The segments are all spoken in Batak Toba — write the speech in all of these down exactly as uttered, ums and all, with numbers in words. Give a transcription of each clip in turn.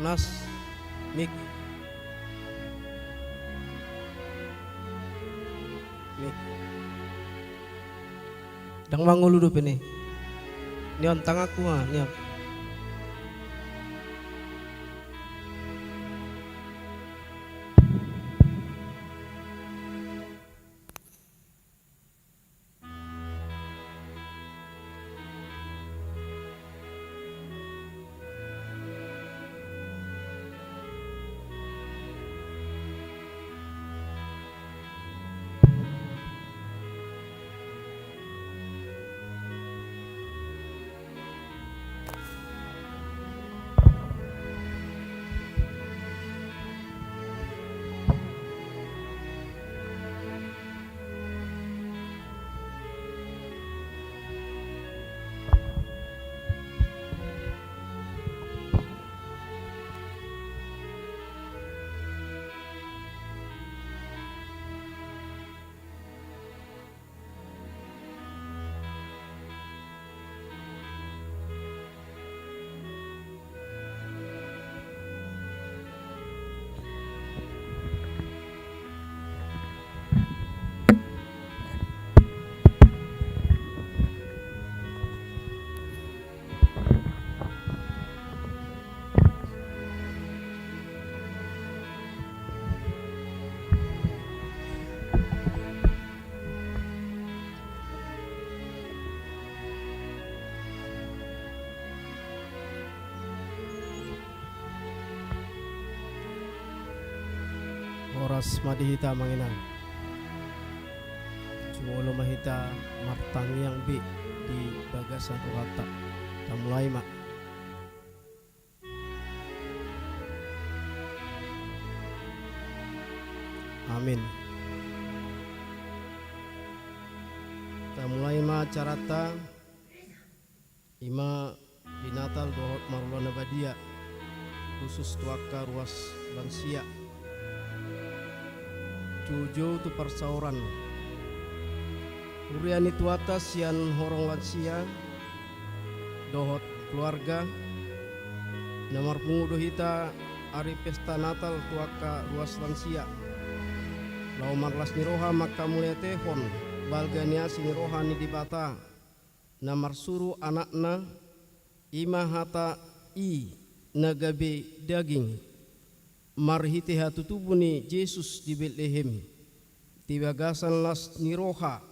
Nas, mik. Mik. Ndang mangolu dope ne. Nion tanganku ma, nion. Horas ma di hita, amang inang. Jumolo ma hita martangiang be di bagasan rohanta. Tamulai ma. Amin. Tamulai ma acaranta. I ma di Natal dohot marula na badia, khusus tu angka ruas lansia. Jujur tu parsaoran. Huria ni Tuhanta sian horong lansia dohot keluarga, na marpungu do hita ari pesta Natal tu angka ruas lansia. Laho marlas ni roha mangkamauliatehon balga ni asi ni roha ni Debata, na marsuru Anakna, i ma Hata i na gabe daging, marhite hatutubu ni Jesus di Betlehem, di bagasan las ni roha,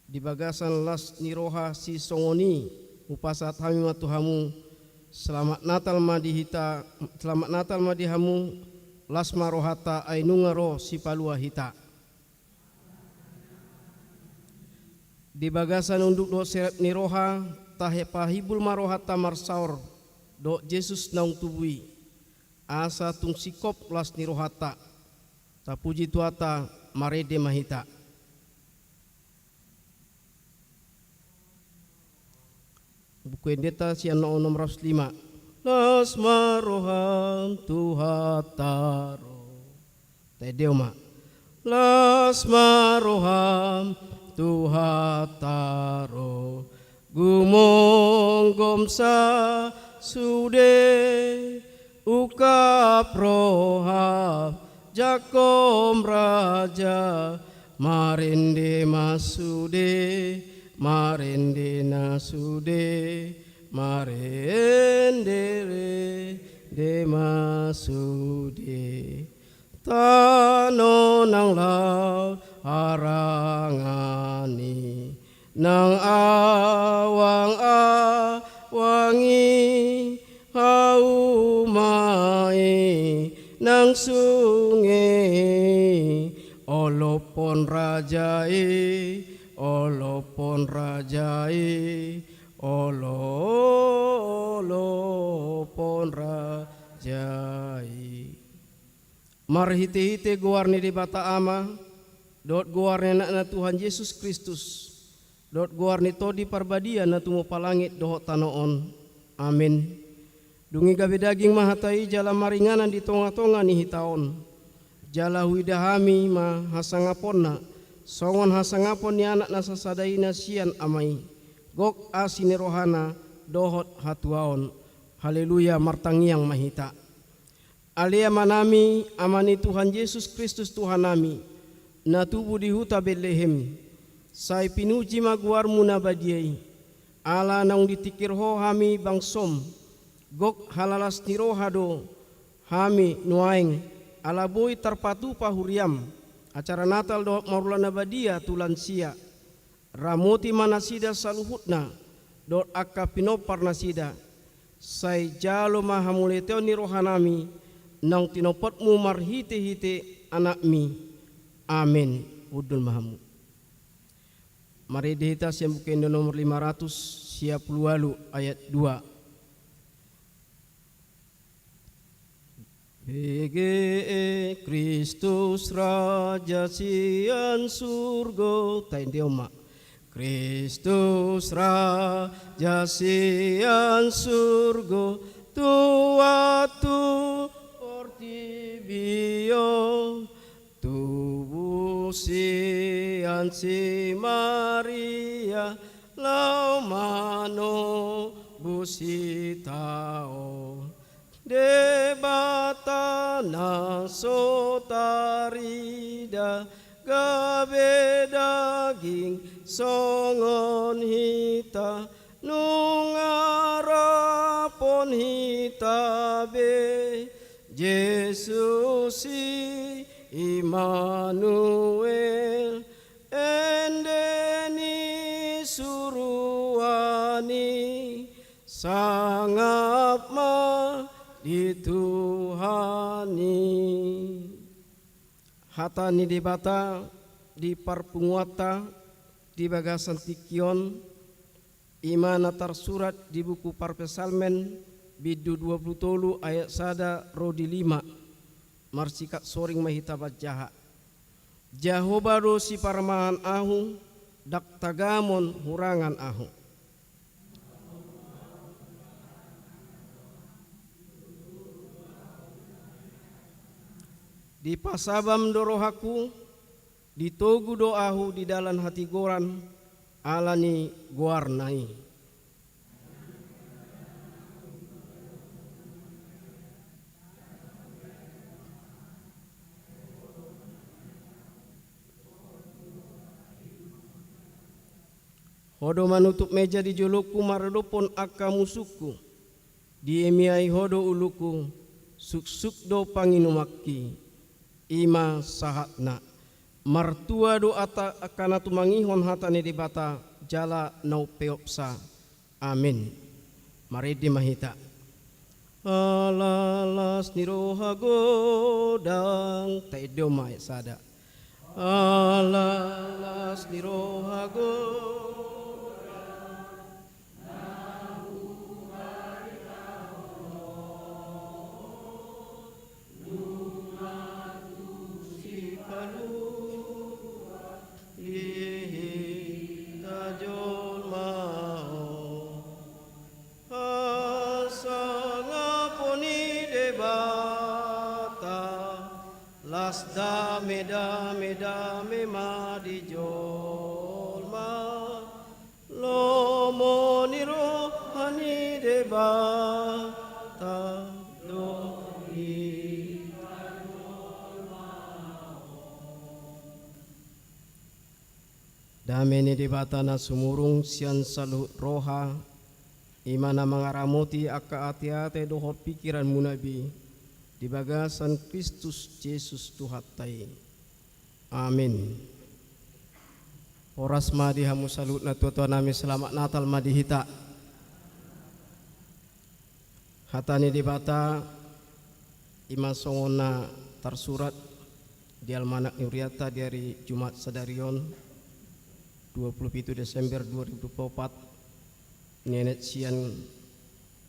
di bagasan las ni roha sisongon i, hupasahat hami ma tu hamu, selamat Natal ma di hita, selamat Natal ma di hamu, las ma rohanta ai nunga ro Sipalua hita. Di bagasan unduk dohot serep ni roha, tahe pahimbul ma rohanta marsaor dohot Jesus naung tubu i, asa tung singkop las ni rohanta. Tapuji Tuhanta, marende ma hita. Buku Endenta sian na onom ratus lima. Las ma roham, Tuhanta ro. Taendehon ma. Las ma roham, Tuhanta ro. Gumonggom sa sude, ungkap roham, jangkon raja, marende ma sude, marende na sude, marende rende ma sude. Tano nang laho harangan i, nang awang-awang i, hauma i nang sunge i. Olophon raja i, olophon raja i, olo-, olophon raja i. Marhite-hite goar ni Debata Ama, dohot goar ni Anakna Tuhan Jesus Kristus, dohot goar ni Tondi Parbadia na tumompa langit dohot tano on. Amen. Dung i gabe daging ma hata i jala maringanan di tonga-tonga ni hita on. Jala huida hami ma hasangaponna, songon hasangapon ni Anak na sasada i na sian Ama i. Gok asi ni rohana dohot hatuaon. Haleluya, martangiang ma hita. Ale Amanami, Ama ni Tuhan Jesus Kristus Tuhannami, na tubu di huta Betlehem, sai pinuji ma goarmu na badia i, ala naung ditingkir Ho hami bangsom, gok halalas ni roha do hami nuaeng, ala boi tarpatupa huriam, acara Natal dohot marula na badia tu lansia. Ramoti ma nasida saluhutna, dohot angka pinompar nasida, sai jalo ma hamauliateon ni rohanami, naung tinompotmu marhite-hite Anakmi. Amen. Hundul ma hamu. Marende hita sian Buku Ende nomor lima ratus sia pulu ualu ayat dua. Bege e Kristus Raja sian surgo, taendehon ma. Kristus Raja sian surgo, tuat tu portibi on, tubu sian si Maria, laho manobus hita on. Debata na so tarida, gabe daging songon hita, nunga rap on hita be. Jesus i Immanuel, ende ni suruan i, sangap ma di Tuhan i. Hata ni Debata di parpunguanta di bagasan tingki on, i ma na tarsurat di buku Parpsalmen, bindu dua pulu tolu ayat sada ro di lima. Marsikat soring ma hita manjaha. Jahowa do siparmahan ahu, ndang tagamon hurangan ahu. Dipasabam do rohangku, ditogu do ahu di dalan hatigoran, ala ni goarna i. Ho do manutup meja di jolongku maradophon angka musungku. Diemiai Ho do ulungku, suksuk do panginumanki. I ma sahatna. Martua do angka na tumangihon hata ni Debata jala na umpeopsa. Amen. Marende ma hita. Ala las ni roha godang, taendehon ma ayat sada. Ala las ni roha godang, hasangapon ni Debata, las dame, dame, dame ma di jolma. Lomo ni roha ni Debata do i. Dame ni Debata na sumurung sian saluhut roha, i ma na mangaramoti angka ateate dohot pingkiranmuna be, di bagasan Kristus Jesus Tuhanta i. Amin. Horas ma di hamu saluhut natuatuanami, selamat Natal ma di hita. Hata ni Debata i ma songon na tarsurat di almanak ni hurianta di ari Jumat sadari on, dua pulu pitu Desember dua ribu dua pulu opat, nienet sian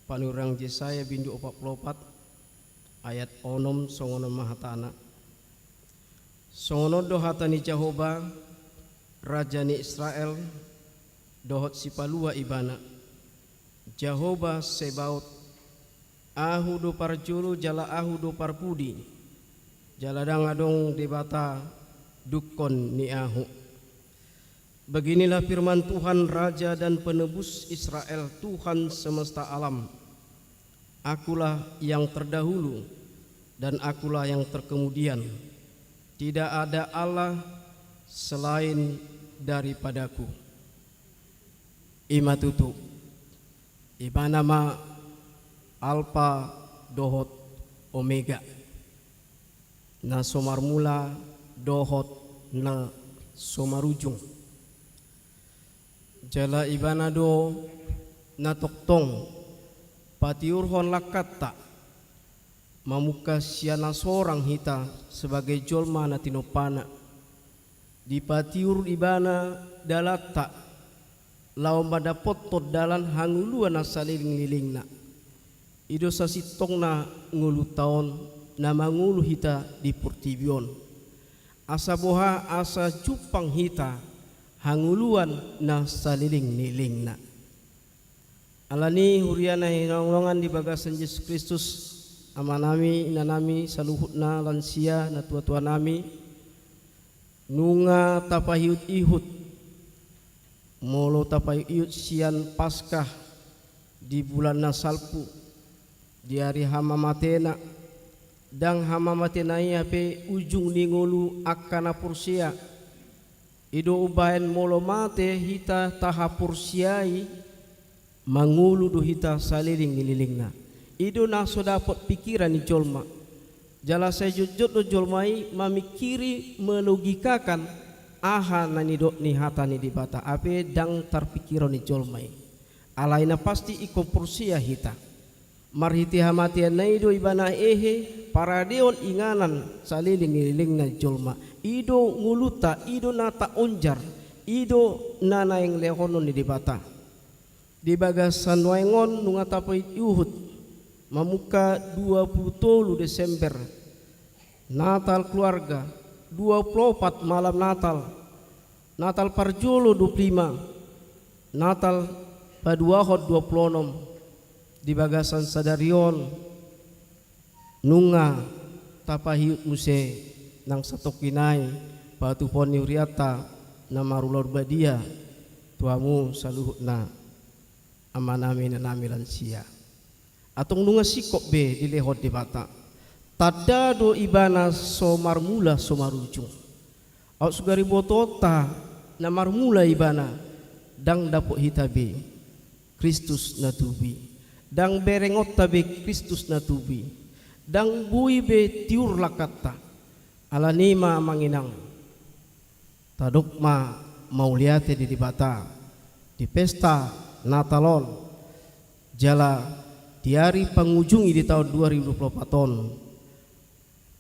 panurirang Jesaya bindu opat pulu opat ayat onom, songon on ma hatana. Songon on do hata ni Jahowa, Raja ni Israel, dohot Sipalua Ibana, Jahowa Sebaot, Ahu do parjolo jala Ahu do parpudi, jala ndang adong Debata dungkon ni Ahu. Beginilah firman Tuhan, Raja dan Penebus Israel, Tuhan semesta alam. Akulah yang terdahulu dan Akulah yang terkemudian. Tidak ada Allah selain daripada-Ku. I ma tutu. Ibana ma Alpa dohot Omega, na so marmula dohot na so marujung. Jala Ibana do na tongtong patiurhon langkanta, mamungka sian na sorang hita sebagai jolma na tinompana. Dipatiur Ibana dalanta, laho mandapothon dalan hangoluan na salelenglelengna. I do sasintongna ngolunta on, na mangolu hita di portibi on. Asa boha, asa jumpang hita hangoluan na salelenglelengna. Alani i, huria na hinaholongan di bagasan Jesus Kristus, amanami, inanami, saluhutna lansia, natuatuanami, nunga tapaihutihut molo tapaihutihut sian Paskah di bulan na salpu, di ari hamamatena. Ndang hamamatena i hape ujung ni ngolu angka na porsea. I do umbahen molo mate hita tahaporseai, mangolu do hita salelenglelengna. I do na so dapot pikiran ni jolma. Jala sai jotjot do jolma i mamingkiri, melogikakan aha na nidok ni hata ni Debata, hape ndang tarpingkirhon ni jolma i. Alai na pasti ingkon porsea hita. Marhite hamateanna i do Ibana hehe paradeon inganan salelenglelengna jolma. I do ngolunta, i do na taonjar, i do na naeng lehonon ni Debata. Di bagasan nuaeng on nunga tapaihutihut mamungka dua pulu tolu Desember, Natal keluarga, dua pulu opat malam Natal, Natal parjolo dua pulu lima, Natal paduahon dua pulu onom. Di bagasan sadari on nunga tapaihut muse nang satongkin nai patupaon ni hurianta na marulaon badia tu hamu saluhutna, amanami, inanami, lansia. Antong nunga singkop be dilehon Debata. Tanda do Ibana so marmula so marujung. Aut sugari botoonta na marmula Ibana, ndang dapot hita be Kristus na tubu i. Ndang berengonta be Kristus na tubu i. Ndang boi be tiur langkanta. Alani i ma, amang inang, tadok ma mauliate di Debata di pesta Natal on, jala di ari pangujungi di taon dua ribu dua pulu opat on.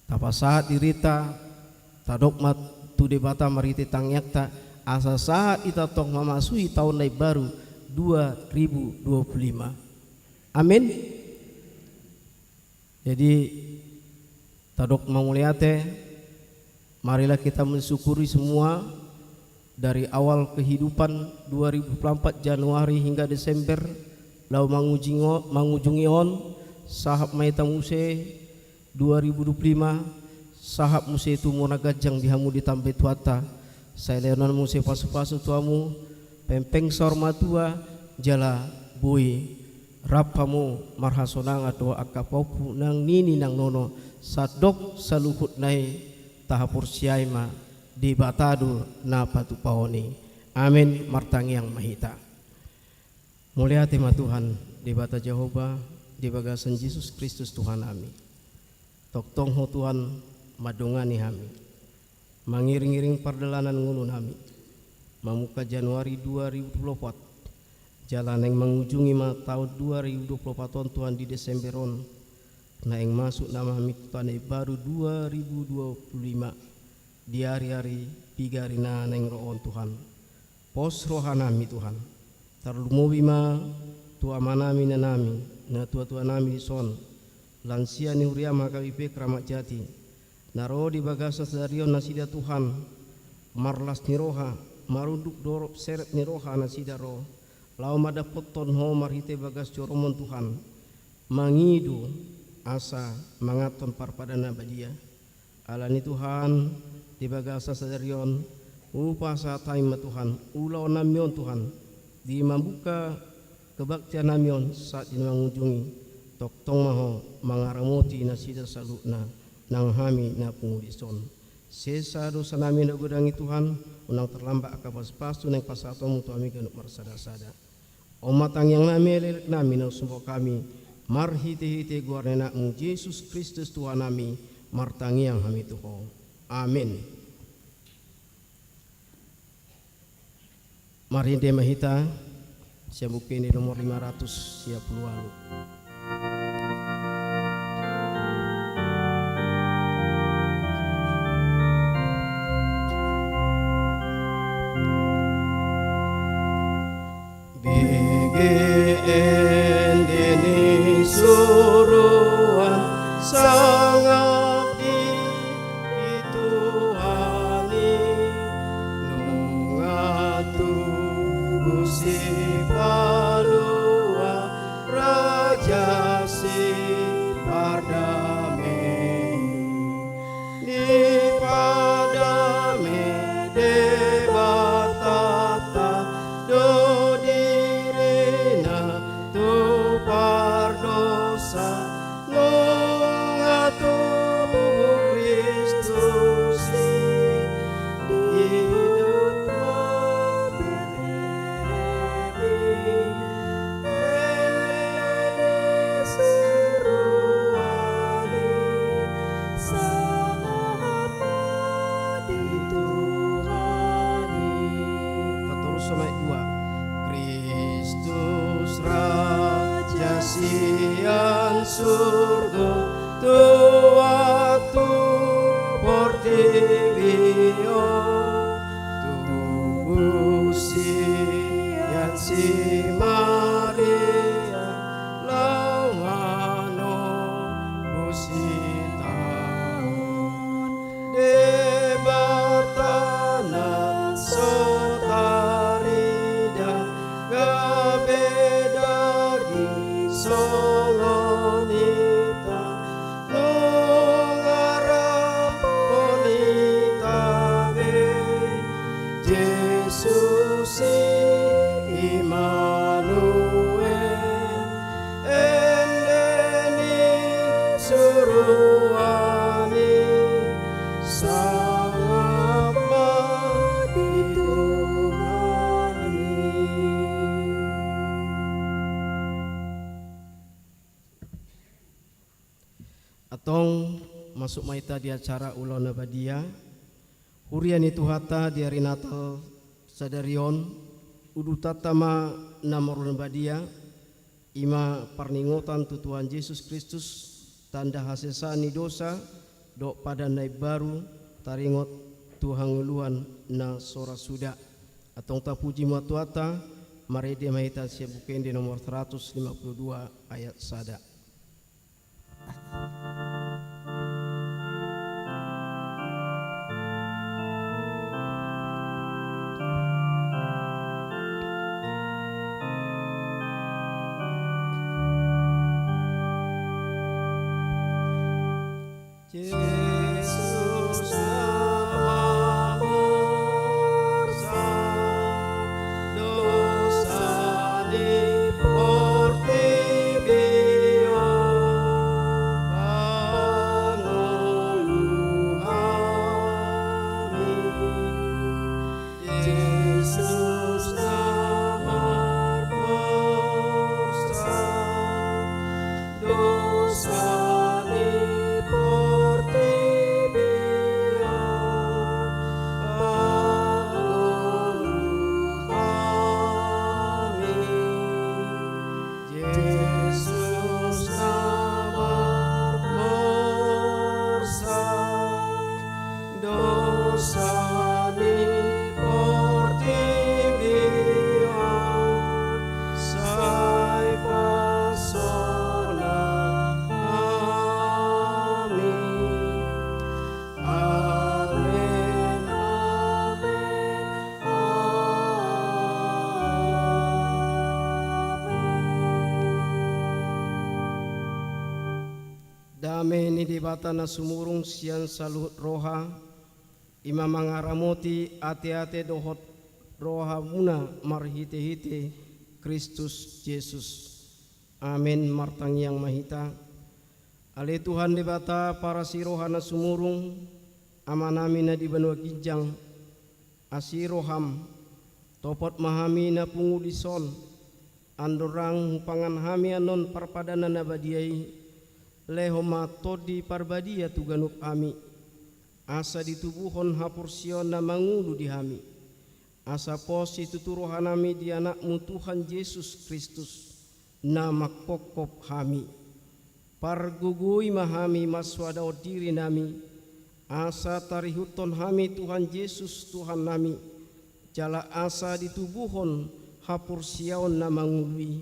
Tapasahat dirinta, tadok ma tu Debata marhite tangiangta, asa sahat hita tong mamasui taon na imbaru dua ribu dua pulu lima. Amin. Jadi, tadok ma mauliate, marilah kita mensyukuri semua dari awal kehidupan dua ribu dua puluh empat Januari hingga Desember, laho mangujungi o-, mangujungi on, sahat ma hita muse dua ribu dua puluh lima, sahat muse tumua na ganjang di hamu ditambai Tuhanta, sai lehonon muse pasupasu tu hamu, pengpeng saur matua, jala boi rap hamu marhasonangan dohot angka pahompu nang nini nang nono, sandok saluhutna i tahaporseai ma Debata do na patupahon i. Amin. Martangiang ma hita. Mauliate ma Tuhan, Debata Jahowa, di bagasan Jesus Kristus Tuhan nami. Tongtong Ho Tuhan mandongani hami, mangiringiring pardalanan ngolu nami, mamungka Januari dua ribu dua puluh opat, jala naeng mangujungi ma taon dua ribu dua puluh opat on Tuhan di Desember on, naeng masuk nama hami tu taon na imbaru dua ribu dua puluh lima, di ari-ari piga ari na naeng ro on Tuhan. Pos roha nami Tuhan, tarlumobi ma tu amanami, inanami, natua-tua nami dison, lansia ni huriam H K B P Kramat Jati, na ro di bagasan sadari on nasida Tuhan, marlas ni roha, marunduk dohot serep ni roha nasida ro, laho mandapothon Ho marhite bagas joroM on Tuhan, mangido asa manganhon parpadan na badia. Alani Tuhan, di bagasan sadari on, hupasahat hami ma Tuhan ulaon nami on Tuhan, di mambuka kebaktian nami on sahat di na mangujungi Tongtong ma Ho mangaramoti nasida saluhutna, nang hami na pungu dison. Sesa dosanami na godang i Tuhan, unang tarlambat angka pasupasu naeng pasahatonMu tu hami ganup marsadasada. On ma tangiangnami, elek-eleknami na husomba hami, marhite-hite goar ni AnakMu Jesus Kristus Tuhannami, martangiang hami tu Ho. Amen. Marende ma hita, sian Buku Ende nomor lima ratus sia pulu ualu. Bege ende ni suruan sangap di Tuhan i, nunga tubu sipalua raja sipardame. Dipadame Debatanta do dirina tu pardosa, nunga tubu Kristus i di Betlehem i. Tatorus ma ayat dua. Kristus Raja sian surgo tua tu portibi on, tubu sian si Maria laho manobus hita on. Debata na so tarida gabe daging songon hita, nunga rap hita be, Jesus i Immanuel, ende ni suruan i, sangap ma di Tuhan i. Antong masuk ma hita di acara Ulaon na Badia. Huria ni Tuhanta, di ari Natal sadari on, udutanta ma na marula na badia, i ma parningotan tu Tuhan Jesus Kristus, tanda hasesaan ni dosa dohot padan na imbaru, taringot tu hangoluan na so ra suda. Antong tapuji ma Tuhanta. Marende ma hita sian Buku Ende nomor seratus lima puluh dua ayat sada. Jesus na marsa dosa ni portibi on, pangolu hami. Jesus na marsa dosa ni portibi on, pangolu hami. Jesus na marsa dosa ni portibi on, sai pasolang hami. Amen, amen, amen. Dame ni Debata na sumurung sian saluhut roha, i ma mangaramoti ateate dohot rohamuna marhitehite Kristus Jesus. Amen. Martangiang ma hita. Ale Tuhan Debata, parasi roha na sumurung, Amanami na di banua ginjang, asi roham, topot ma hami na pungu dison, andorang hupangan hami annon parpadanan na badia i, lehon ma Tondi Parbadia tu ganup hami, asa ditubuhon haporseaon na mangolu di hami, asa pos situtu rohanami di Anakmu Tuhan Jesus Kristus, na manghophop hami. Pargogoi ma hami mansoadahon dirinami, asa tarihuthon hami Tuhan Jesus Tuhannami, jala asa ditubuhon haporseaon na mangolu i.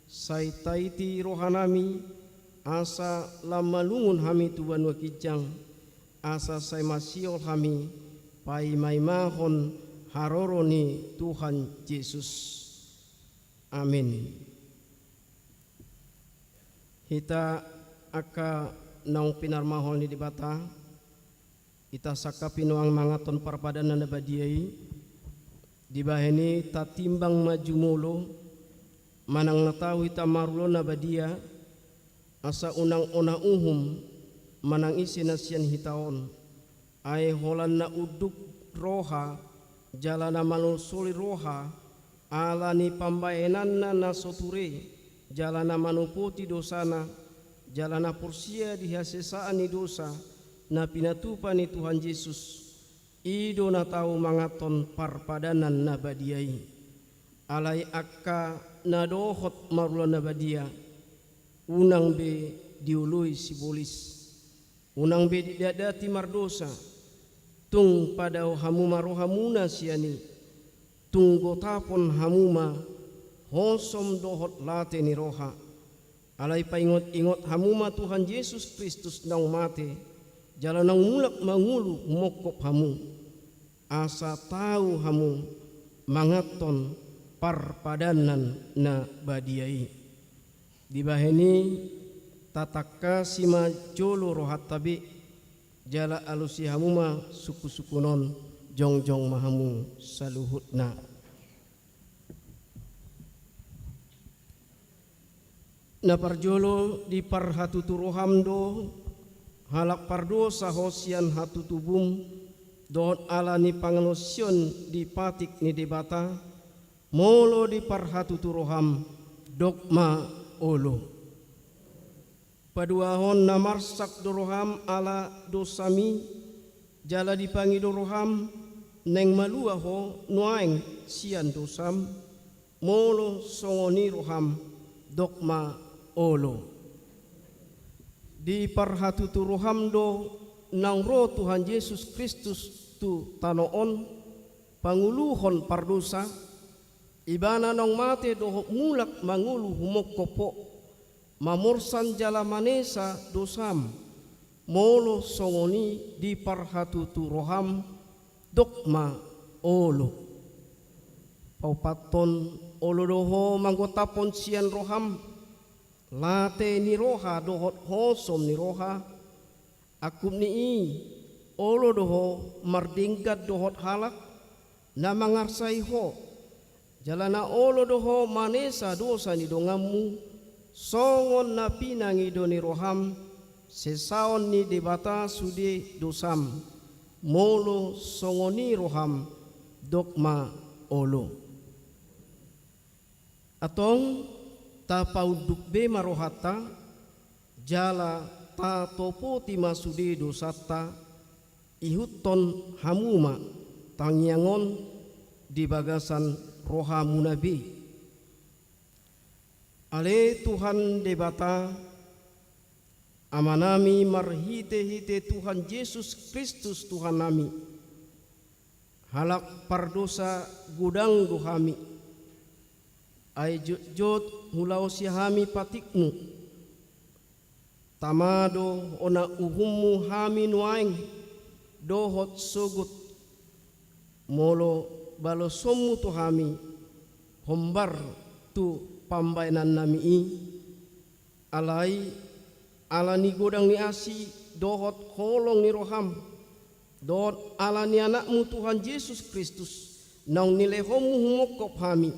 Sai taiti rohanami, asa lam malungun hami tu banua ginjang, asa sai masihol hami paimaimahon haroro ni Tuhan Jesus. Amen. Hita angka naung pinarmahan ni Debata, hita sangkap i nuaeng manganhon parpadanan na badia i. Dibahen i tatimbang ma jumolo, manang na tau hita marulaon na badia, asa unang hona uhum, manang ise na sian hita on. Ai holan na unduk roha, jala na manolusoli roha, ala ni pambahenanna na so ture, jala na manopoti dosana, jala na porsea di hasesaan ni dosa, na pinatupa ni Tuhan Jesus, i do na tau manganhon parpadanan na badia i. Alai angka na dohot marulaon na badia, unang be dioloi sibolis. Unang be didatdati mardosa, tung padao hamu ma rohamuna sian i, tung gotapon hamu ma hosom dohot late ni roha. Alai paingotingot hamu ma Tuhan Jesus Kristus naung mate, jala naung mulak mangolu humongkop hamu, asa tau hamu manganhon parpadanan na badia i. Dibahen i tatangkasi ma jolo rohanta be, jala alusi hamu ma sungkunsungkun on, jongjong ma hamu saluhutna. Na parjolo, diparhatutu roham do, halak pardosa ho sian hatutubum, dohot ala ni pangaloosion di patik ni Debata, molo diparhatutu roham, dok ma olo. Paduahon, na marsak do roham ala dosami, jala dipangido roham, naeng malua ho nuaeng sian dosam, molo songon i roham, dok ma olo. Diparhatutu roham do naung ro Tuhan Jesus Kristus tu tano on, panguluhon pardosa, Ibana naung mate dohot mulak mangolu humongkop ho, mamorsan jala manesa dosam, molo songon i diparhatutu roham, dok ma olo. Paopathon, olo do ho manggotaphon sian roham, late ni roha dohot hosom ni roha, angkup ni i, olo do ho mardenggan dohot halak na mangarsai ho, jala na olo do ho manesa dosa ni donganmu, songon na pinangido ni roham, sesaon ni Debata sude dosam, molo songon i roham, dok ma olo. Antong, tapaunduk be ma rohanta, jala tatopoti ma sude dosanta, ihuthon hamu ma tangiang on di bagasan rohamuna be. Ale Tuhan Debata, Amanami marhitehite Tuhan Jesus Kristus Tuhannami, halak pardosa godang do hami. Ai jotjot hulaosi hami patikmu. Tama do hona uhummu hami nuaeng dohot sogot. Molo balosonmu tu hami, hombar tu pambahenannami i, alai ala ni godang ni asi dohot holong ni roham, dohot ala ni Anakmu Tuhan Jesus Kristus, naung nilehonmu humongkop hami.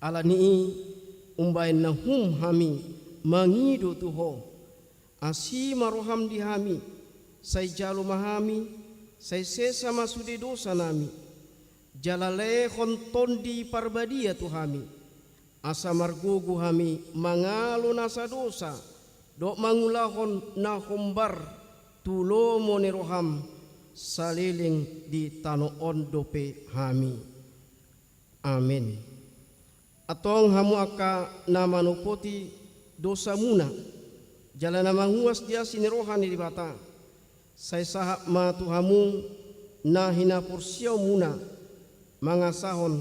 Ala ni i, umbahen na hum hami mangido tu Ho. Asi ma roham di hami, sai jalo ma hami, sai sesa ma sude dosa nami. Jala lehon Tondi Parbadia tu hami, asa margogo hami mangalo nasa dosa, dohot mangulahon na hombar tu lomo ni roham, saleleng di tano on dope hami. Amen. Antong hamu angka na manopoti dosamuna, jala na manguas di asi ni roha ni Debata, sai sahat ma tu hamu na hinaporseaonmuna, mangasahon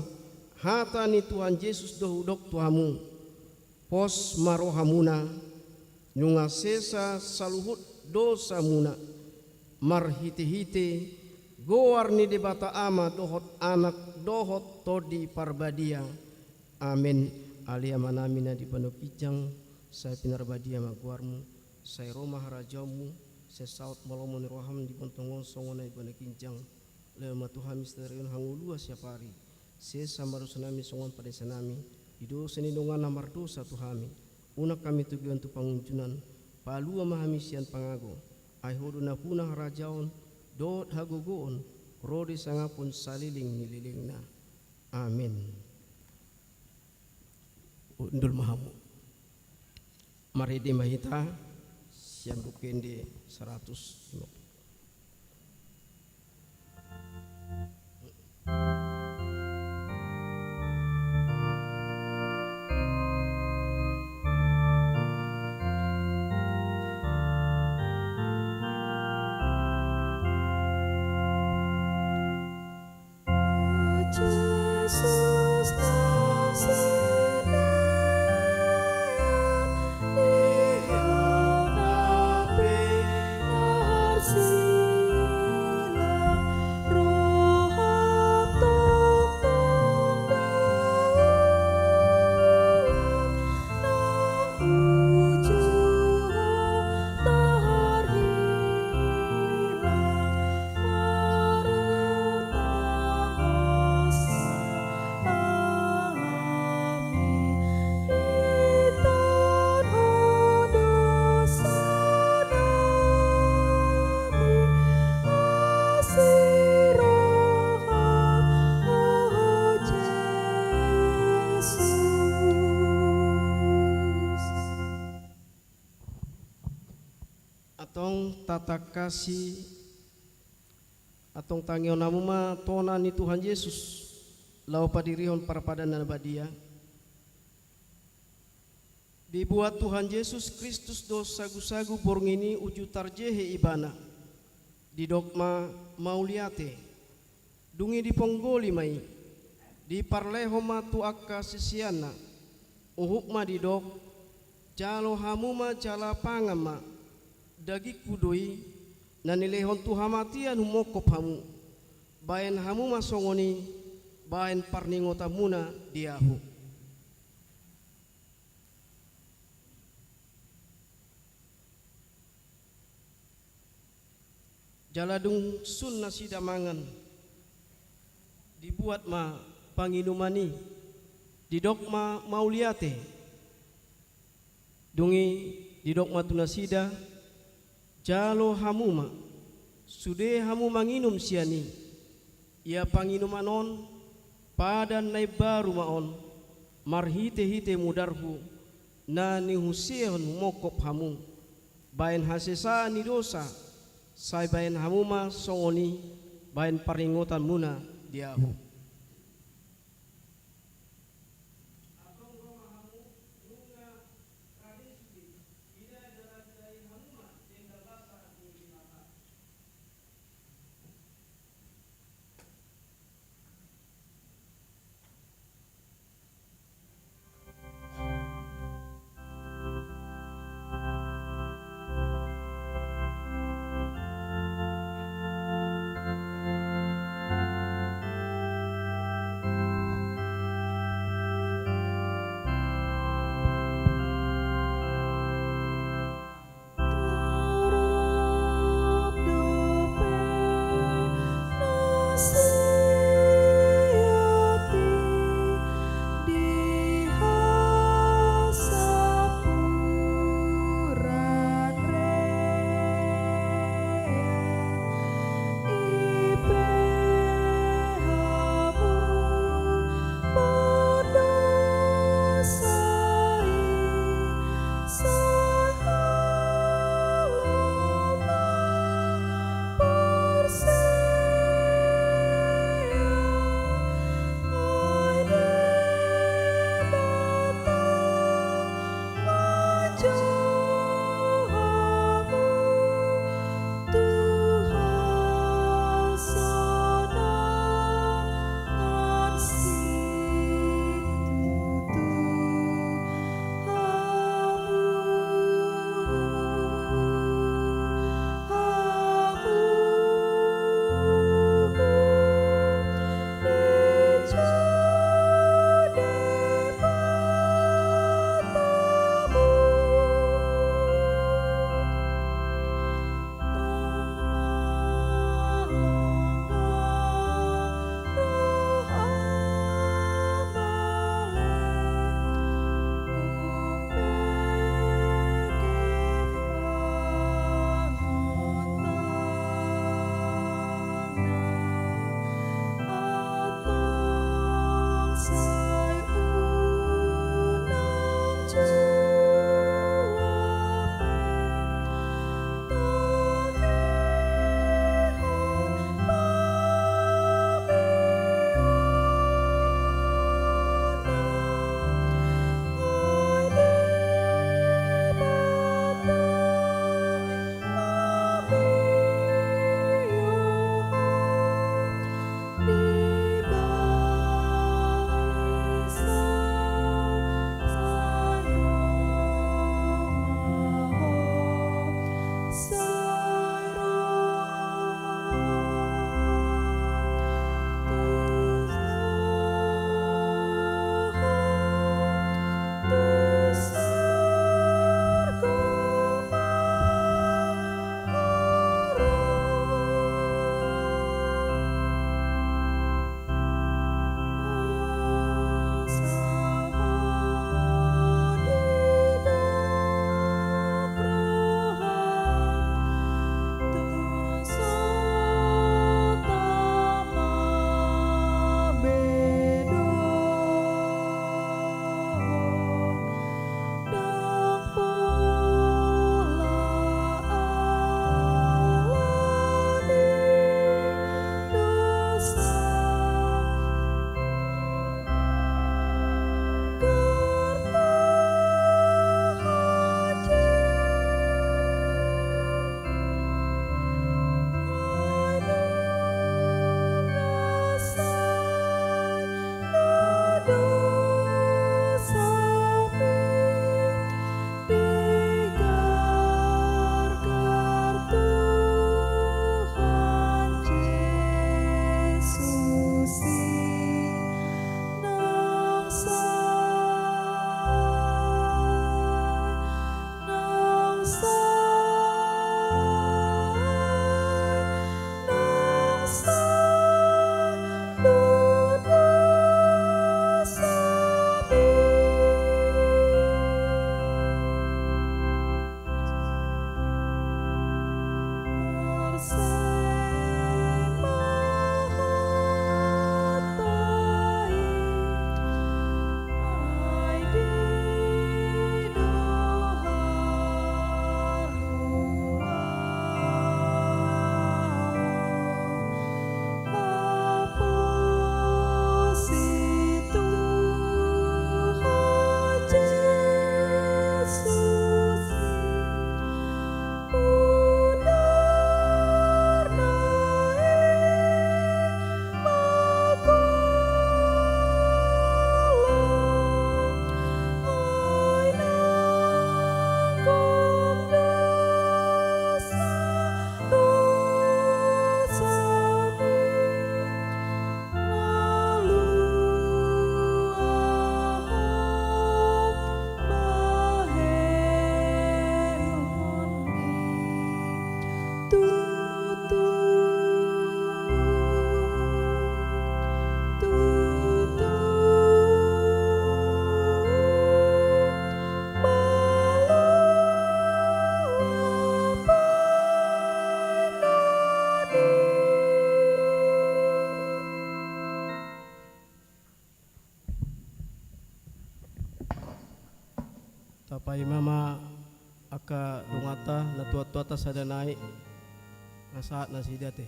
hata ni Tuhan Jesus do hudok tu hamu. Pos ma rohamuna, nunga sesa saluhut dosamuna, marhitehite goar ni Debata Ama dohot Anak dohot Tondi Parbadia. Amen. Ale Amanami na di banua ginjang, sai pinarbadia ma goarmu, sai ro ma harajaonmu, sai saut ma lomo ni roham di banua tonga on songon na di banua ginjang. Lehon ma tu hami sadari on hangoluan siapari. Sesa ma dosanami songon panesanami di dosa ni dongan na mardosa tu hami. Unang hami togihon tu pangunjunan, palua ma hami sian pangago. Ai Ho do nampuna harajaon dohot hagogoon, ro do hasangapon saleleng ni lelengna. Amen. Hundul ma hamu. Marende ma hita sian Buku Ende saratus lima puluh. Antong tatangkasi, antong tangihon hamu ma tona ni Tuhan Jesus, laho padirihon parpadanan na badia. Dibuat Tuhan Jesus Kristus do sagusagu borngin i uju tarjehe Ibana. Didok ma mauliate. Dung i diponggoli ma i, diparlehon ma tu angka siseanna. Huhut ma didok, jalo hamu ma jala pangan ma, dagingku do i, na nilehon tu hamatean humongkop hamu. Baen hamu ma songon i, baen parningotanmuna di ahu. Jala dung sun nasida mangan, dibuat ma panginuman i, didok ma mauliate. Dung i didok ma tu nasida, jalo hamu ma, sude hamu manginum sian i. Ia panginuman on, padan na imbaru ma on, marhitehite mudarhu, na nihuseon humongkop hamu, baen hasesaan ni dosa, sai baen hamu ma songon i, baen parningotanmuna di ahu. Ima ma angka donganta, natuatuanta sada nai, na sahat nasida te.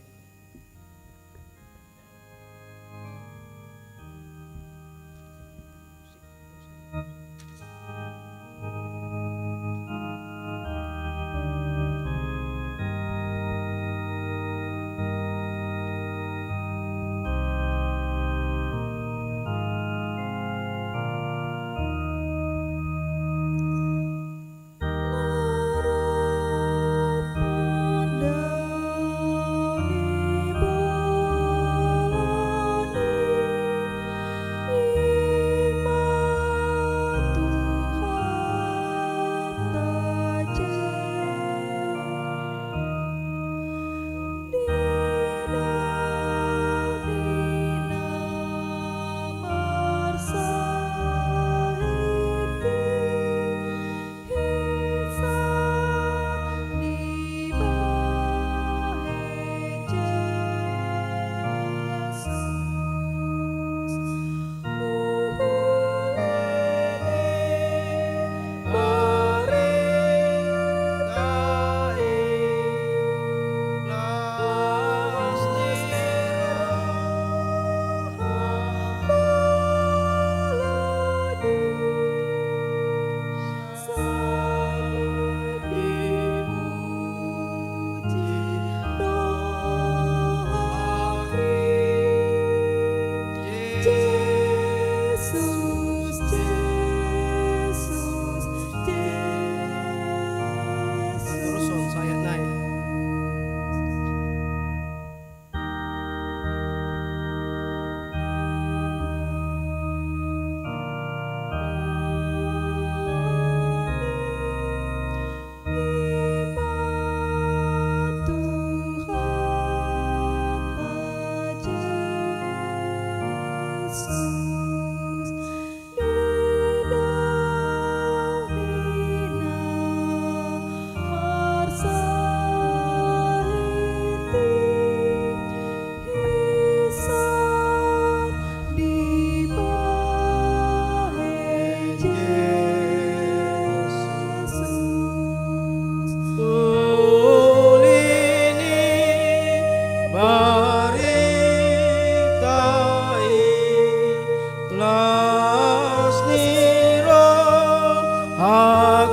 Las ni roha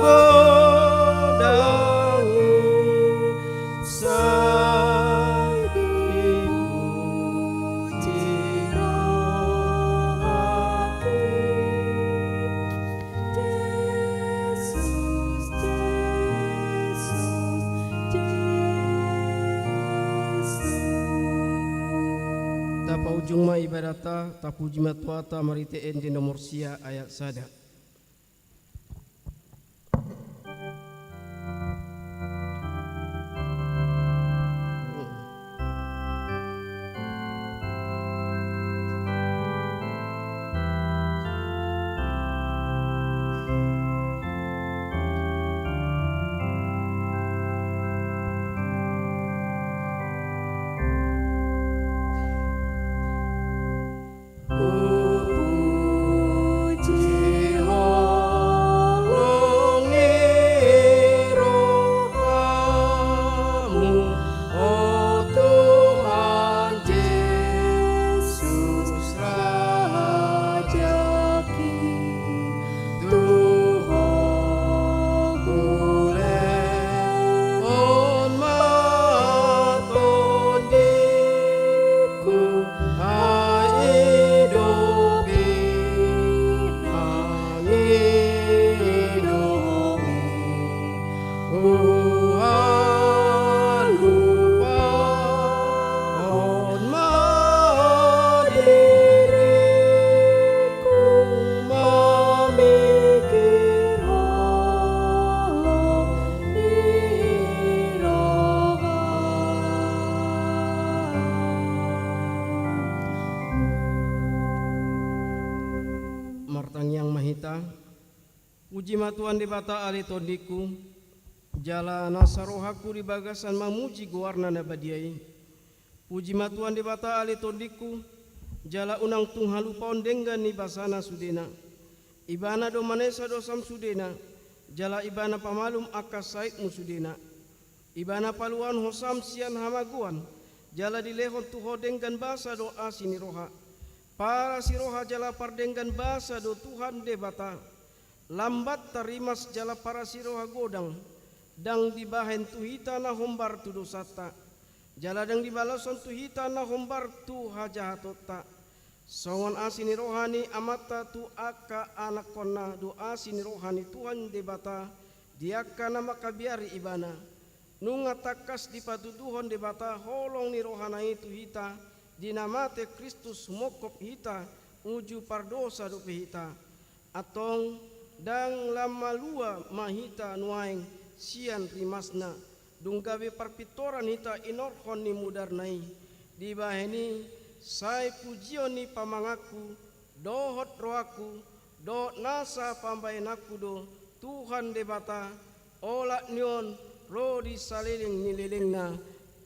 godang i, sai dipuji rohangki. Jesus, Jesus, Jesus. Tapaujung ma ibadatta, tapuji ma Tuhanta marhite ende nomor sia ayat sada. Hupuji holong ni rohamu, o Tuhan Jesus Rajaki. Tu Ho hulehon ma tondingku, ai dope mangidomi. Huhalupahon ma diringku mamingkir holong ni rohamu. Martangiang ma hita. Puji ma Tuhan Debata ale tondingku, jala nasa rohangku di bagasan mamuji goarna na badia i. Puji ma Tuhan Debata ale tondingku, jala unang tung halupahon denggan ni basana sudena. Ibana do manesa dosam sudena, jala Ibana pamalum angka saitmu sudena. Ibana paluahon hosam sian hamagoan, jala dilehon tu ho denggan basa dohot asi ni roha. Parasi roha jala pardenggan basa do Tuhan Debata. Lam banta rimas jala parasi roha godang, ndang dibahen tu hita na hombar tu dosanta, jala ndang dibalashon tu hita na hombar tu hajahatonta. Songon asi ni roha ni amanta tu angka anakkonna do asi ni roha ni Tuhan Debata di angka na mangkabiari Ibana. Nunga tangkas dipatuduhon Debata holong ni rohana i tu hita, di na mate Kristus humongkop hita, uju pardosa dope hita. Antong, ndang lam malua ma hita nuaeng sian rimasna, dung gabe parpintoran hita inorhon ni mudarna i. Dibahen i, sai pujion ni pamanganku, dohot rohangku, dohot nasa pambahenanku do, Tuhan Debata, olat ni on ro di saleleng ni lelengna.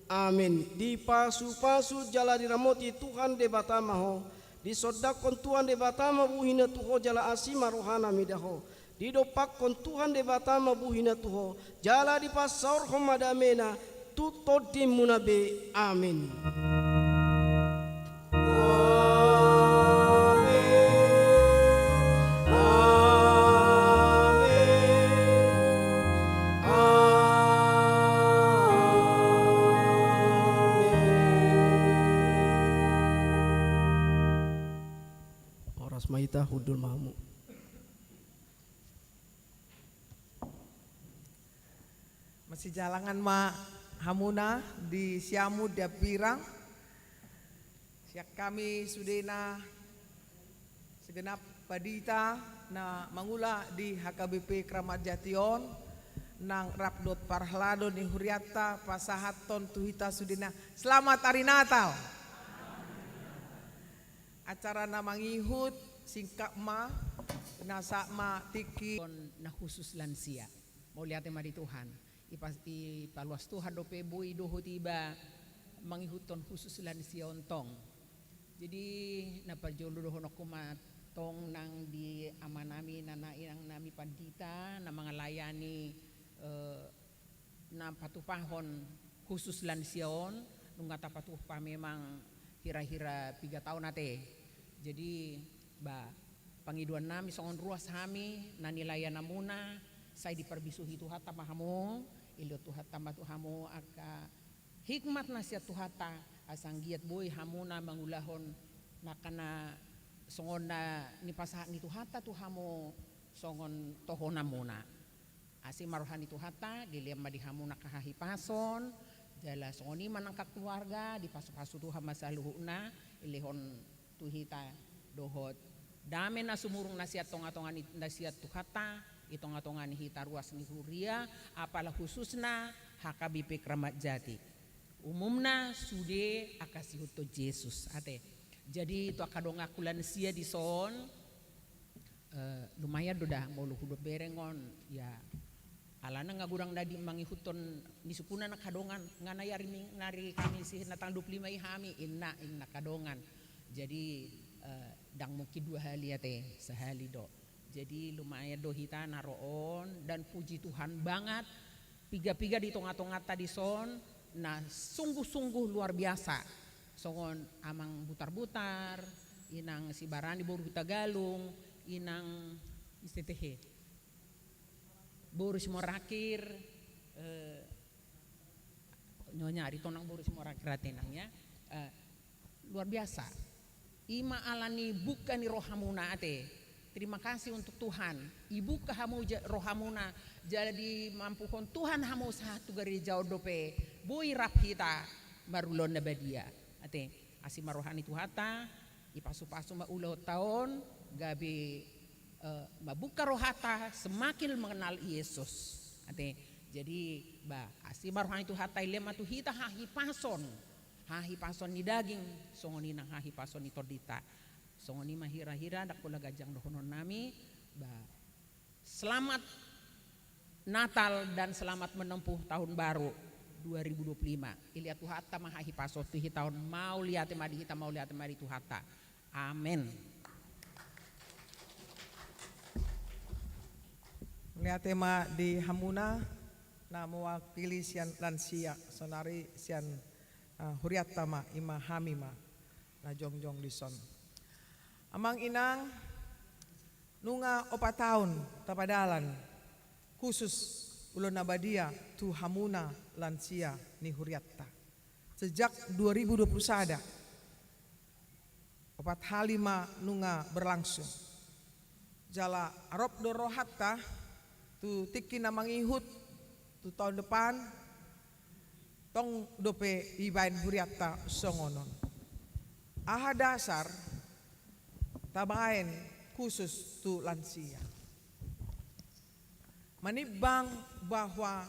Amen. Dipasupasu jala diramoti Tuhan Debata ma ho, disondangkon Tuhan Debata ma buhina tu ho jala asi ma rohana mida ho. Didompakkon Tuhan Debata ma buhina tu ho, jala dipasaorhon ma damena tu tondimuna be. Amen. Amen. Amen. Amen. Horas ma hita, hundul ma hamu. Masijalangan ma hamuna di siamun di hambirang. Sian hami sudena segenap pandita na mangula di H K B P Kramat Jati on, nang rap dohot parhalado ni hurianta pasahathon tu hita sudena. Selamat Hari Natal. Acara na mangihut singkat ma, na sahat ma tingki. On na khusus lansia. Mauliate ma di Tuhan. Ipa-, ipaluas Tuhan dope boi dohot iba mangihuthon khusus lansia on tong. Jadi, na parjolo dohononku ma tong nang di amanami, nang inangnami pandita, na mangalayani, eh, na patupahon khusus lansia on, nunga tapatupa memang hira-hira piga taon ate. Jadi, ba, pangidoannami songon ruas hami, na nilayananmuna, sai diparbisuhi Tuhanta ma hamu, dilehon Tuhanta ma tu hamu angka hikmat na sian Tuhanta, asa anggiat boi hamuna mangulahon na angka na songon na nipasahat ni Tuhanta tu hamu songon tohonanmuna. Asi ma roha ni Tuhanta, dilehon ma di hamu angka hahipason, jala songon i ma nang angka keluarga, dipasupasu Tuhan ma saluhutna, dilehon tu hita dohot dame na sumurung na sian tonga-tonga ni, na sian Tuhanta, di tonga-tonga ni hita ruas ni huria, apala khususna H K B P Kramat Jati. Umumna sude angka siihuthon Jesus, ate. Jadi, tu angka donganku lansia dison, eh, lumayan do da, molo hudok bereng on, ya, alana nga godang na di mangihuthon ni sukuna na angka dongan, nga na ari Ming-, na ari Kamis i na tanggal dua puluh lima i hami, inna, inna angka dongan. Jadi, eh, ndang mungkin dua hali ate, sahali do. Jadi, lumayan do hita na ro on, dan puji Tuhan banget, piga-piga di tonga-tonganta dison, na sungguh-sungguh luar biasa. Songon Amang Butar-butar, Inang Sibarani boru Hutagalung, Inang Istetehe. Boru Simorakir, eh, Nyonya ari tonang boru Simorakir ate nang ya. Eh, luar biasa. I ma ala ni buka ni rohamuna ate. Terima kasih untuk Tuhan. Ibuka hamu ja-, rohamuna. Jadi mampuhon Tuhan hamu sahat tu gareja on dope. Boi rap hita marulaon na badia. Ate, asi ma roha ni Tuhanta, ipasu-pasu ma ulaonta on, gabe, eh, mambuka rohanta semakin mengenal Yesus. Ate, jadi, ba, asi ma roha ni Tuhanta, dilehon ma tu hita hahipason. Hahipason ni daging, songon i nang hahipason ni tondinta. Songon i ma hira-hira, ndang pola ganjang dohononnami, ba, selamat Natal dan selamat menempuh tahun baru dua ribu dua puluh lima. Dilehon Tuhanta ma hahipason tu hita on, mauliate ma di hita, mauliate ma di Tuhanta. Amen. Mauliate ma di hamuna na mewakili sian lansia, saonari sian, eh, hurianta ma, ima hami ma na jongjong dison. Amang inang, nunga opat taon tapadalan khusus ulaon na badia tu hamuna lansia ni hurianta. Sejak dua ribu dua puluh sada, opat hali ma nunga berlangsung. Jala arop do rohanta tu tingki na mangihut tu taon depan, tong dope ibaen hurianta songon on. Aha dasar tabaen khusus tu lansia? Manimbang bahwa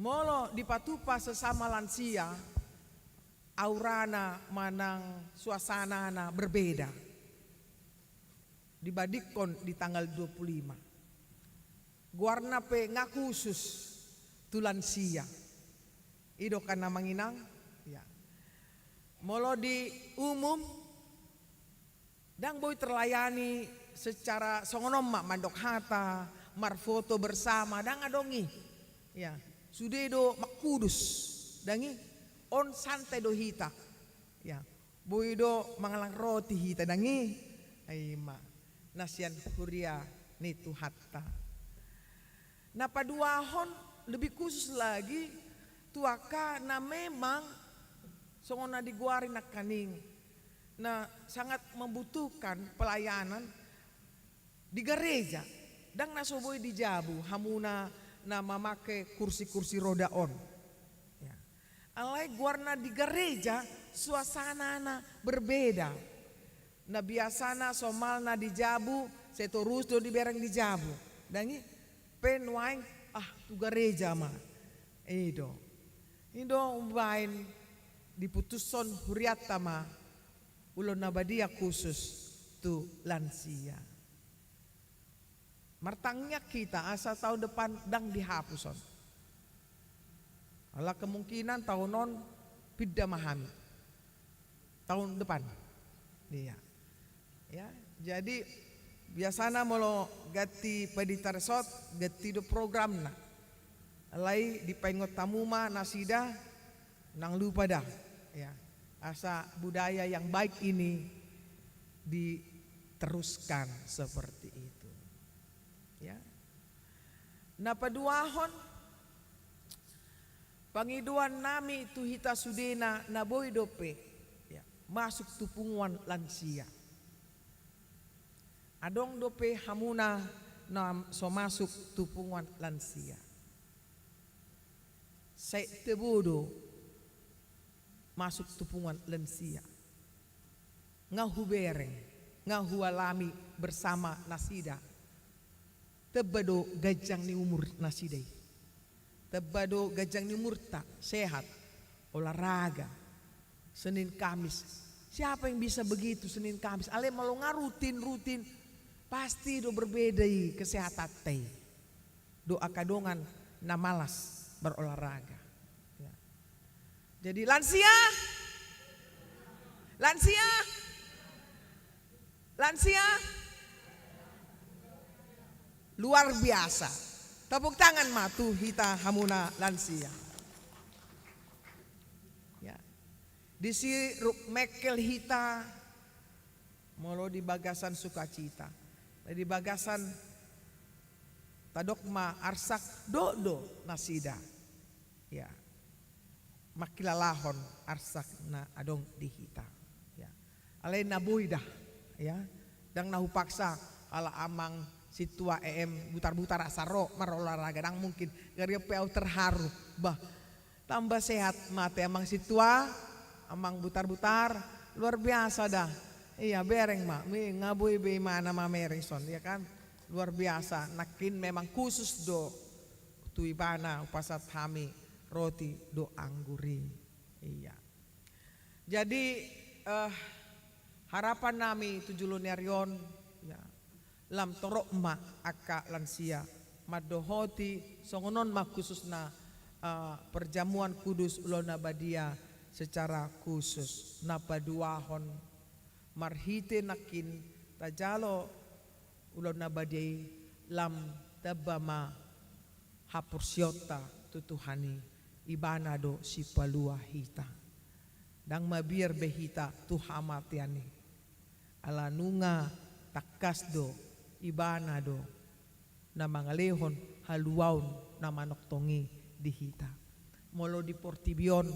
molo dipatupa sesama lansia, aurana manang suasanana berbeda dibandingkon di tanggal dua puluh lima. Goarna pe nga khusus tu lansia. I do kan amang inang? Ya. Molo di umum, ndang boi terlayani secara songon on ma, mandok hata, marfoto bersama, ndang adong i. Ya, sude do mangkudus, ndang i. On santai do hita. Ya, boi do mangalang roti hita, ndang i. Ai ma, na sian huria ni Tuhanta. Na paduahon lebih khusus lagi tu angka na memang songon na digoari nangkaning na sangat membutuhkan pelayanan di gareja, ndang na so boi di jabu, hamuna na mamake kursi-kursi roda on. Ya. Alai goarna di gareja, suasanana berbeda. Na biasana somalna di jabu, setorus do dibereng di jabu. Ndang i, pe nuaeng, ah, tu gareja ma. I do. I do umbaen diputushon hurianta ma ulaon na badia khusus tu lansia. Martangiang hita asa taon depan ndang dihapus on. Ala kemungkinan taon on pinda ma hami. Taon depan. Iya. Ya, jadi biasana molo ganti pendeta resort, ganti do programna. Alai dipaingot hamu ma nasida, nang lupa da, ya. Asa budaya yang baik ini diteruskan seperti itu. Ya. Na paduahon, pangidoan nami tu hita sudena na boi dope, ya, masuk tu punguan lansia. Adong dope hamuna na so masuk tu punguan lansia. Sai tebo do masuk tu punguan lansia. Nga hubereng, nga hualami bersama nasida. Tamba do ganjang ni umur nasida i. Tamba do ganjang ni umurta, sehat, olahraga, Senin Kamis. Siapa yang bisa begitu Senin Kamis? Alai molo nga rutin-rutin, pasti do berbeda i kesehatanta i. Do angka dongan na malas berolahraga. Ya. Jadi lansia, lansia, lansia, luar biasa. Tepuk tangan ma tu hita hamuna lansia. Ya. Disi ruk mengkel hita, molo di bagasan sukacita. Di bagasan tadok ma arsak, dok do nasida. Ya. Mangkilalahon arsak na adong di hita. Ya. Alai na boi da, ya. Ndang na hupaksa ala amang sintua E M Butarbutar asa ro marolahraga, ndang mungkin. Gari pe au terharu. Bah, tamba sehat ma te amang sintua, amang Butarbutar, luar biasa da. Iya, bereng ma, mi nga boi be imana mamereng son, ya kan? Luar biasa, nangkin memang khusus do tu ibana hupasahat hami roti do anggur i. Iya. Jadi, eh, harapan nami tu jolo ni ari on, ya, lam torop ma angka lansia mandohoti, songon on ma khususna, eh, perjamuan kudus ulaon na badia secara khusus. Na paduahon, marhite nangkin tajalo ulaon na badia i, Lam tamba ma haporseaonta tu Tuhan i, Ibana do sipalua hita. Ndang mabiar be hita tu hamatean i. Ala nunga tangkas do, Ibana do na mangalehon haluaon na manongtong i di hita. Molo di portibi on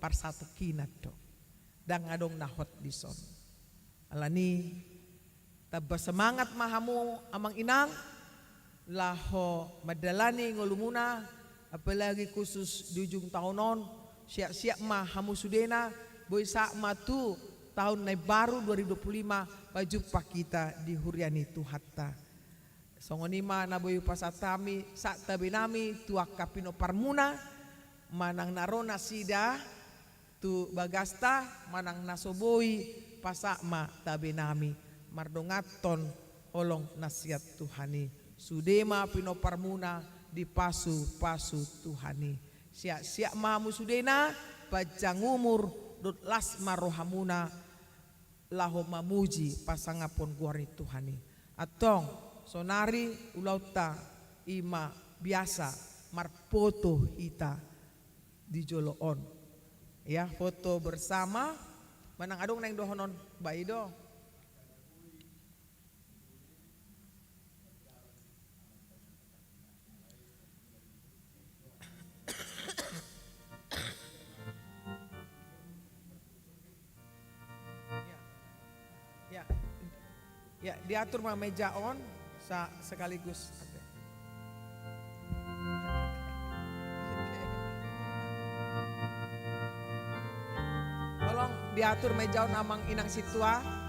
parsatongkinan do. Ndang adong na hot dison. Alani, tamba semangat ma hamu amang inang, laho mandalani ngolumuna, apalagi khusus di ujung taon on, siap-siap ma hamu sudena, boi sahat ma tu taon na imbaru dua ribu dua puluh lima, pajumpa hita di huria ni Tuhanta. Songon i ma na boi hupasahat hami, sahat tabe nami tu angka pinomparmuna, manang na ro nasida tu bagasta, manang na so boi, pasahat ma tabe nami, mardonganhon holong na sian Tuhan i. Sude ma pinomparmuna dipasupasu Tuhan i. Siap-siap ma hamu sudena, panjang umur dohot las ma rohamuna, laho mamuji pasangapon goar ni Tuhan i. Antong, sonari ulaonta i ma biasa marfoto hita di jolo on. Ya, foto bersama. Manang adong naeng dohonon, ba i do. Ya. Ya. Ya, diatur ma meja on, sa-, sekaligus. Oke. Tolong diatur meja on amang inang sintua.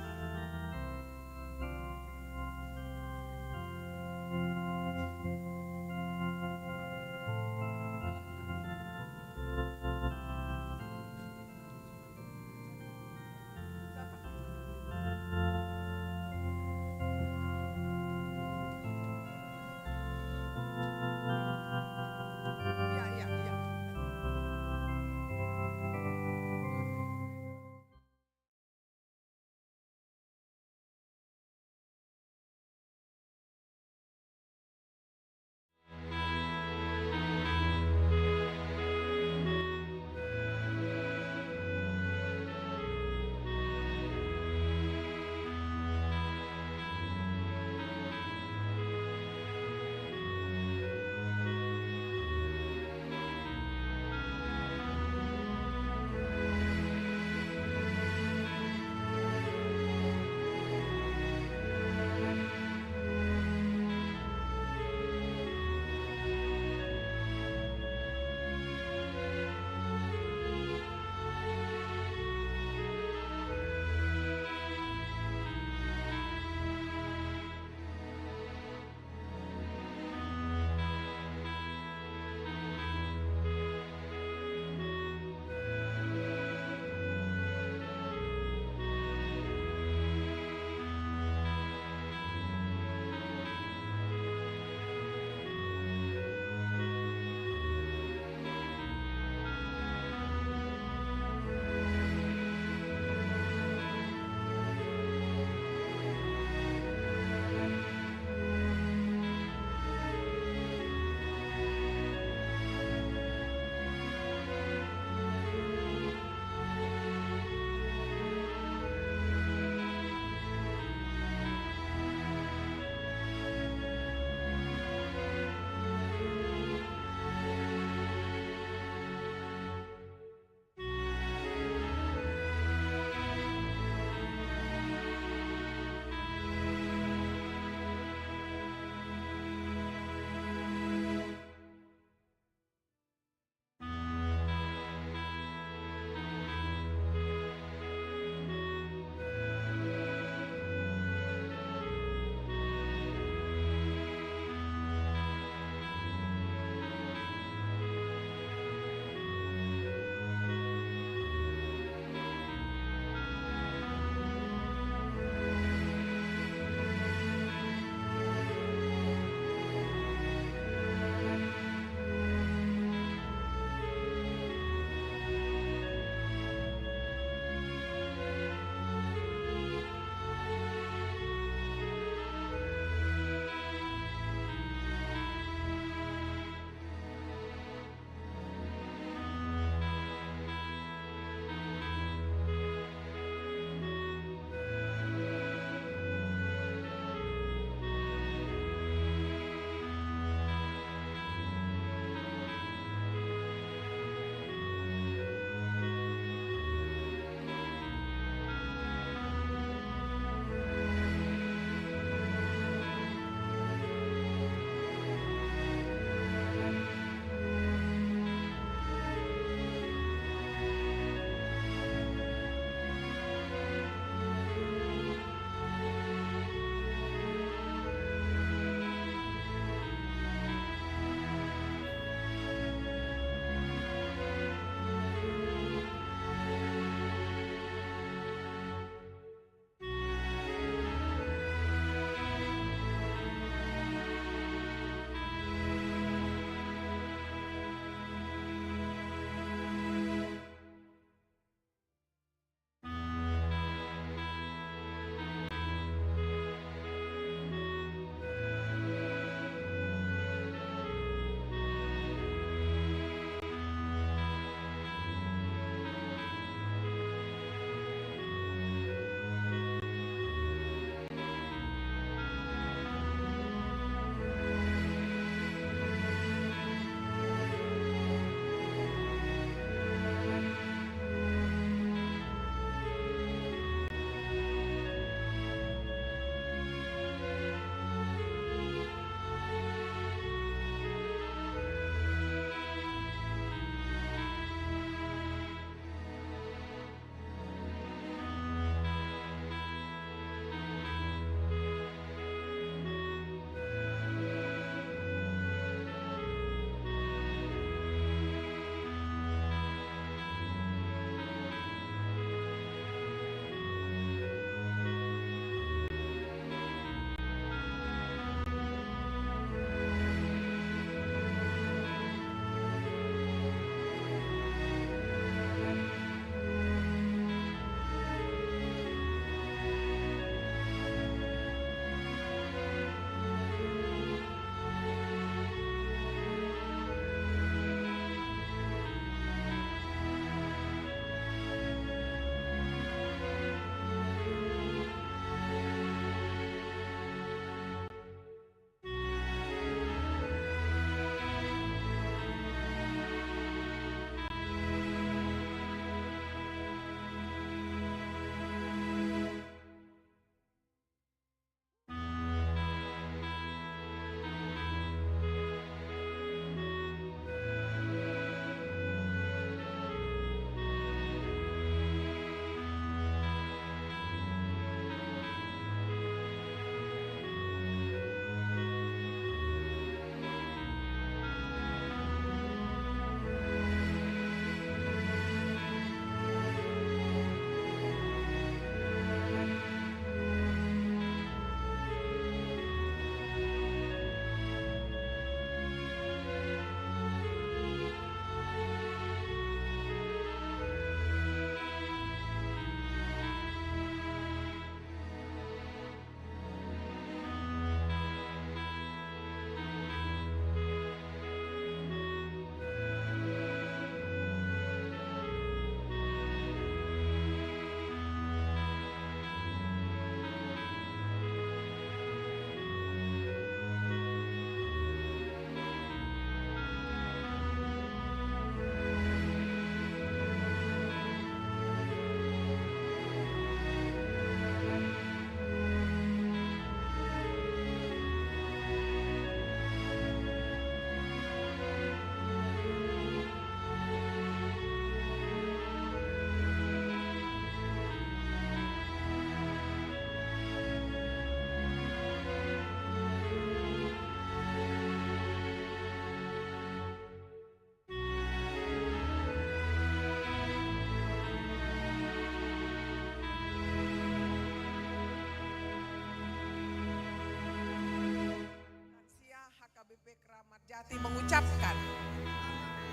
Mengucapkan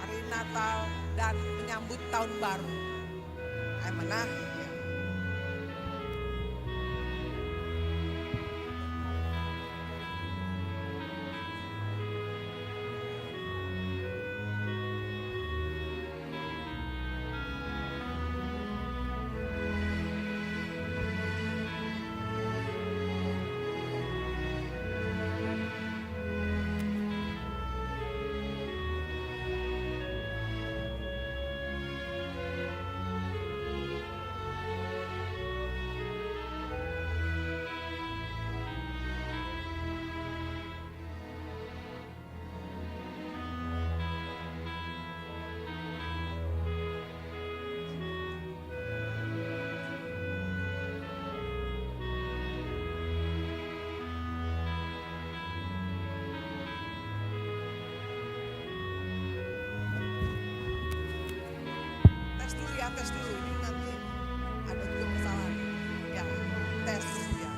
hari Natal dan menyambut tahun baru. Ai mana? Ya. Tes dulu ya, tes dulu. Ini nanti ada juga kesalahan. Ya, tes ya.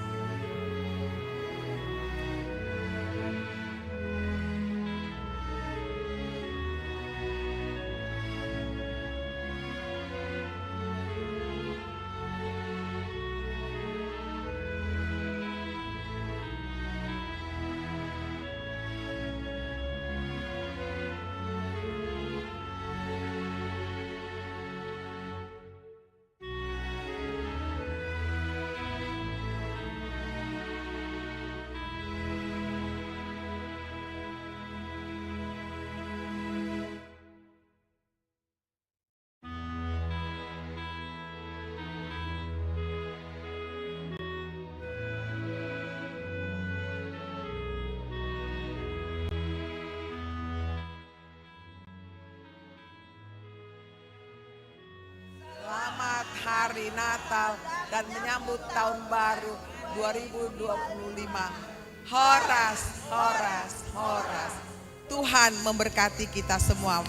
Selamat Hari Natal dan menyambut Tahun Baru dua ribu dua puluh lima. Horas, horas, horas. Tuhan memberkati kita semua.